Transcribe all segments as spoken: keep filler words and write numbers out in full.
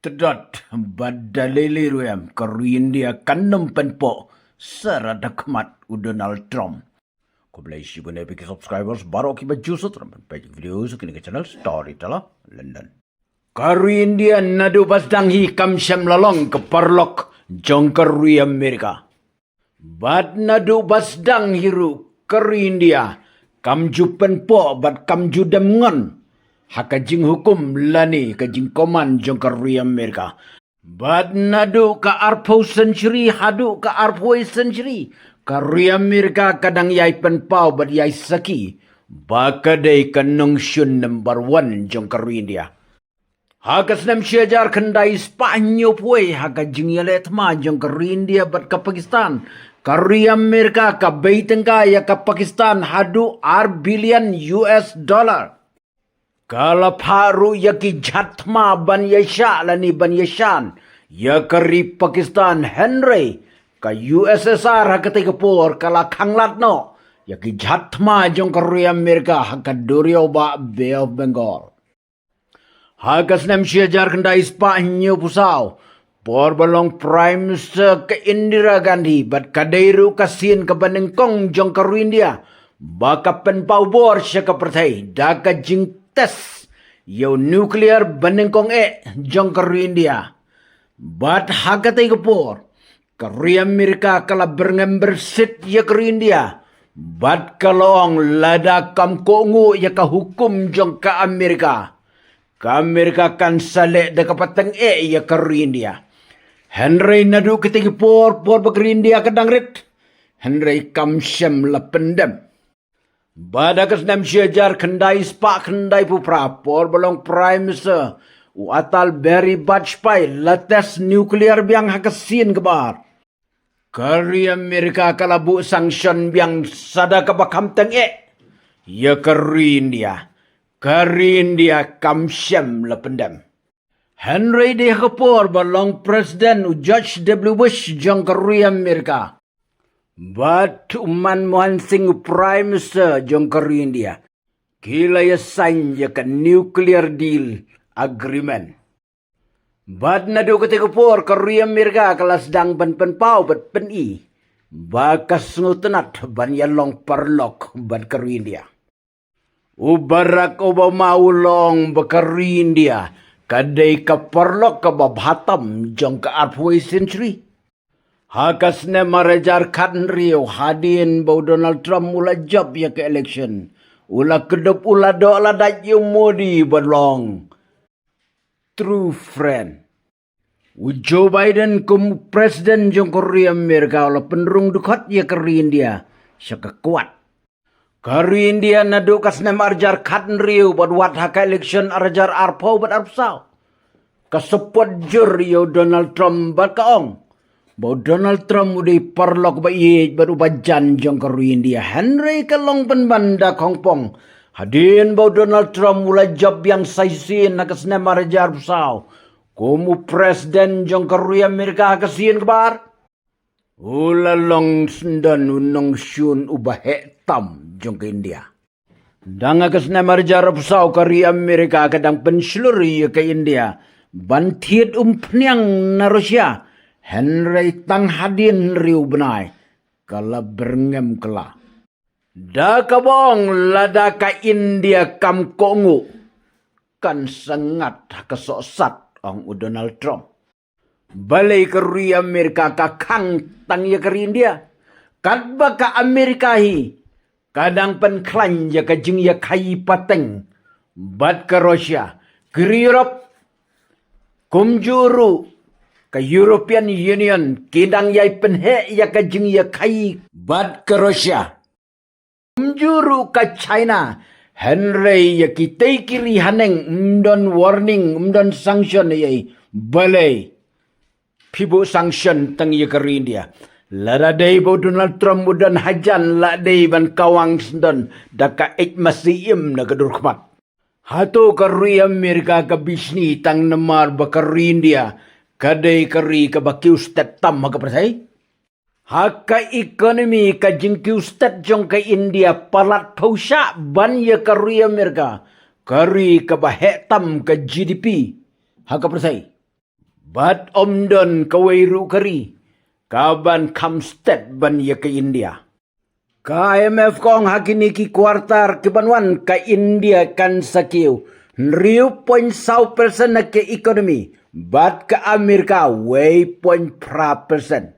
Tdot bad da lei lei ruh em ka ri India kan nym pynpoh sha da khmat u Donald Trump. Khublei shibun ïa phi ki subscribers baroh kiba ju sngewthuh ban peit video sha kane ka channel Storyteller London. Ka ri India naduh ba sdang hi kam shym la long ka paralok jong ka ri Amerika. Bad naduh ba sdang hi ruh ka ri India kam ju pynpoh bad kam ju dem ngon ha ka jinghukum lane ka jingkoman jong ka ri Amerika. Bad naduh ka arphew century haduh ka arphew century, ka ri Amerika ka dang ïai pynpaw bad ïai sakhi ba ka dei ka nongshun number one jong ka ri India. Ha ka snem shi hajar khyndai spah hynñiewphew, ha ka jingïaleh thma jong ka ri India bad ka Pakistan, ka ri Amerika ka bei tyngka ïa ka Pakistan haduh ar billion U S dollar. Ka la phah ruh ïa ki jhat thma ban ïa shah lane ban ïa shan ïa ka ri Pakistan, hynrei ka U S S R ha katei ka por ka la khanglad noh ïa ki jhat thma jong ka ri Amerika ha ka duriaw ba Bay of Bengal. Ha ka snem shi hajar khyndai spah hynñiewphew saw, por ba long Prime Minister ka Indira Gandhi bad ka dei ruh ka sien kaba nyngkong jong ka ri India ba ka pynpaw bor sha ka pyrthei da ka jingtest ïa u nuclear ba nyngkong eh jong ka ri India. Bad ha katei ka por ka ri Amerika ka la byrngem byrsit ïa ka ri India bad ka la ong lada kam kohnguh ïa ka hukum jong ka Amerika, ka Amerika kan sa leh da ka pateng eh ïa ka ri India. Hynrei naduh katei ka por, por ba ka ri India ka dang rit, hynrei kam shym la pyndem. Bad ha ka snem shi hajar khyndai spah khyndaiphew phra, por ba long Prime Minister u Atal Bihari Vajpayee, la test nuclear biang ha ka sien kaba ar. Ka ri Amerika ka la buh sanction biang sha da kaba kham teng eh ïa ka ri India. Ka ri India kam shym la pyndem. Hynrei dei ha ka por ba long President u George W Bush jong ka ri Amerika bad u Manmohan Singh u Prime Minister jong ka ri India, ki la ïa sign ïa ka nuclear deal agreement. Bad naduh katei ka por ka ri Amerika ka la sdang ban pynpaw bad pyni ba ka sngewtynnat ban ïa long paralok bad ka ri India. U Barack Obama u la ong ba ka ri India ka dei ka paralok kaba bha tam jong ka arphew century. Ha ka snem ar hajar khathynriew, hadien ba u Donald Trump u la jop ïa ka election, u la kdup, u la doh, la dait ïa u Modi ba long true friend. U Joe Biden kum u President jong ka ri Amerika u la pynrung dkhot ïa ka ri India sha ka Quad. Ka ri India naduh ka snem ar hajar khathynriew bad wat ha ka election ar hajar arphew bad arphew saw, ka support jur ïa u Donald Trump bad ka ong ba u Donald Trump u dei paralok ba ïeit bad uba jan jong ka ri India. Hynrei ka long pynban da khongpong hadien ba u Donald Trump u la jop biang sa shisien ha ka snem ar hajar arphew saw kum u President jong ka ri Amerika ha ka sien kaba ar. U la long sdang u nongshun uba heh tam jong ka India. Dang ha ka snem ar hajar arphew saw ka ri Amerika ka dang pynshlur ïa ka India ban thied umphniang na Russia, hynrei tang hadien hynriew bnai ka la byrngem kylla da kaba ong lada ka India kam kohnguh kan sa ngat ha ka sohsat, ong u Donald Trump. Balei ka ri Amerika ka khang tang ïa ka ri India? Katba ka Amerika hi ka dang pynkhlaiñ ïa ka jingïakhaïi pateng bad ka Russia. Ka ri Europe kumjuh ruh ka European Union ki dang ïai pynheh ïa ka jingïakhaïi bad ka Russia. Kumjuh ruh ka China, hynrei ïa kitei ki ri haneng ym don warning, ym don sanction ei ei. Balei phi buh sanction tang ïa ka ri India? Lada dei ba u Donald Trump u don hajan, la dei ban kawang sdang da ka eit masi im na ka dur khmat. Hato ka ri Amerika ka bishni tang namar ba ka ri India ka dei ka ri kaba kiew stet tam ha ka pyrthei? Ha ka economy, ka jingkiew stet jong ka India palat phew shah ban ïa ka ri Amerika, ka ri kaba heh tam ka G D P ha ka pyrthei. Bad ym don kawei ruh ka ri ka ban kham stet ban ïa ka India. Ka I M F ka ong ha kine ki quarter ki ban wan ka India kan sa kiew hynriew point saw percent na ka economy, bad ka America wei point phra percent.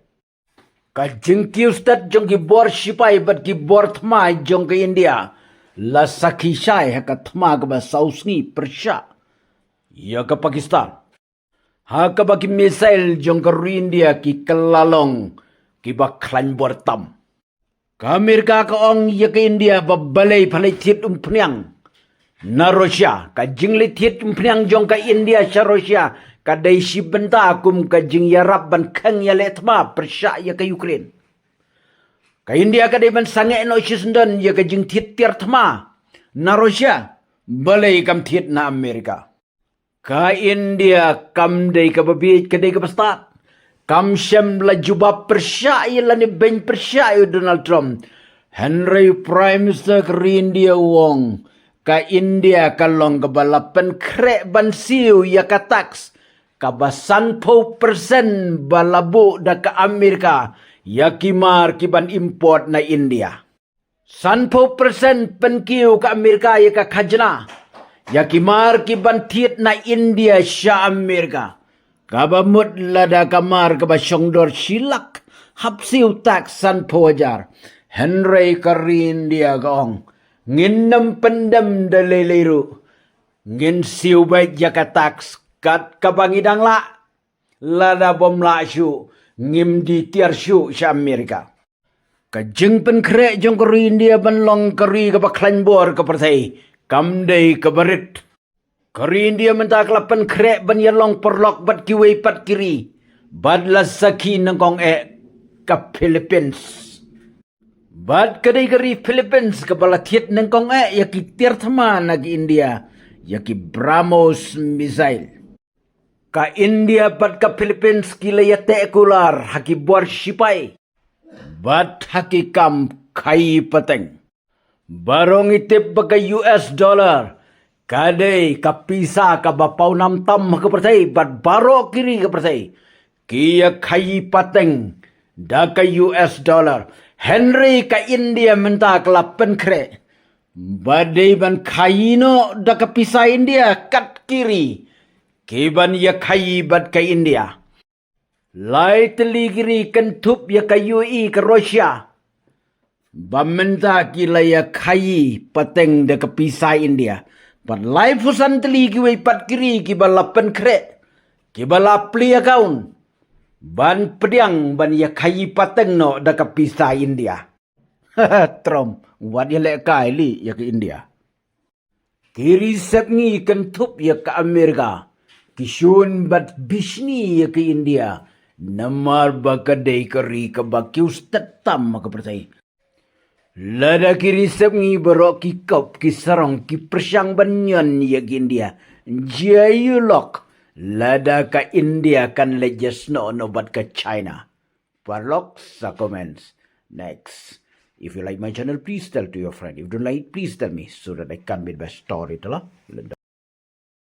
Ka jingkiew stet jong ki bor shipai bad ki bor thma jong ka India la sakhi shai ha ka thma kaba saw sngi pyrshah ïa ka Pakistan, ha kaba ki missile jong ka ri India ki kylla long kiba khlaiñ bor tam. Ka America ka ong ïa ka India ba balei pha leit thied umphniang na Russia. Ka jingleit thied umphniang jong ka India sha Russia ka dei shi bynta kum ka jingïarap ban khang ïaleh thma pyrshah ïa ka Ukraine. Ka India ka dei ban sangeh noh shisyndon ïa ka jingthied tiar thma na Russia, balei kam thied na America. Ka India kam dei kaba bieit, ka dei kaba stad. Kam shym la jubab pyrshah ïa lane beiñ pyrshah ïa u Donald Trump. Hynrei Prime Minister ka ri India u ong ka India ka long kaba la pynkhreh ban siew ïa ka tax kaba sanphew percent ba la buh da ka America ïa ki mar ki ban import na India. Sanphew percent pynkiew ka America ïa ka khajna ïa ki mar ki ban thied na India sha America. Kaba mut lada ka mar kaba shongdor shi lak hap siew tax sanphew hajar. Hynrei ka ri India ka ong ngin nym pyndem da lei lei ruh, ngin siew beit ïa ka tax kat kaba ngi dang lah. Lada bym lah shuh ngim die tiar shuh sha America. Ka jingpynkhreh jong ka ri India ban long ka ri kaba khlaiñ bor ka pyrthei kam dei kaba rit. Ka ri India mynta ka la pynkhreh ban ïalong paralok bad kiwei pat ki ri bad la sakhi nyngkong eh ka Philippines. Bad ka dei ka ri Philippines kaba la thied nyngkong eh ïa ki tiar thma na ka India, ïa ki BrahMos missile. Ka India bad ka Philippines ki la ïateh kular ha ki bor shipai bad ha ki kam khaïi pateng. Baroh ngi tip ba ka U S dollar ka dei ka pisa kaba pawnam tam ha ka pyrthei, bad baroh ki ri ka pyrthei ki ïa khaïi pateng da ka U S dollar. Hynrei ka India mynta ka la pynkhreh ba dei ban khaïi noh da ka pisa India kat ki ri ki ban ïa khaïi bad ka India. Lai tylli ki ri kynthup ïa ka U A E, ka Russia, ba mynta ki la ïa khaïi pateng da ka pisa India. Bad laiphew san tylli kiwei pat ki ri kiba la pynkhreh, kiba la plie account ban pdiang ban ïa khaïi pateng noh da ka pisa India. Trump wat ïalehkai lei ïa ka India. Ki ri sepngi kynthup ïa ka America ki shun bad bishni ïa ka India namar ba ka dei ka ri kaba kiew stet tam ha ka pyrthei. Lada ki ri sepngi baroh ki kop ki sarong ki pyrshang ban ñion ïa ka India, jia ïa u lok lada ka India kan leit ïasnoh noh bad ka China. Paralok, sa comments. Next. If you like my channel, please tell to your friend. If you don't like, please tell me so that I can make best storyteller.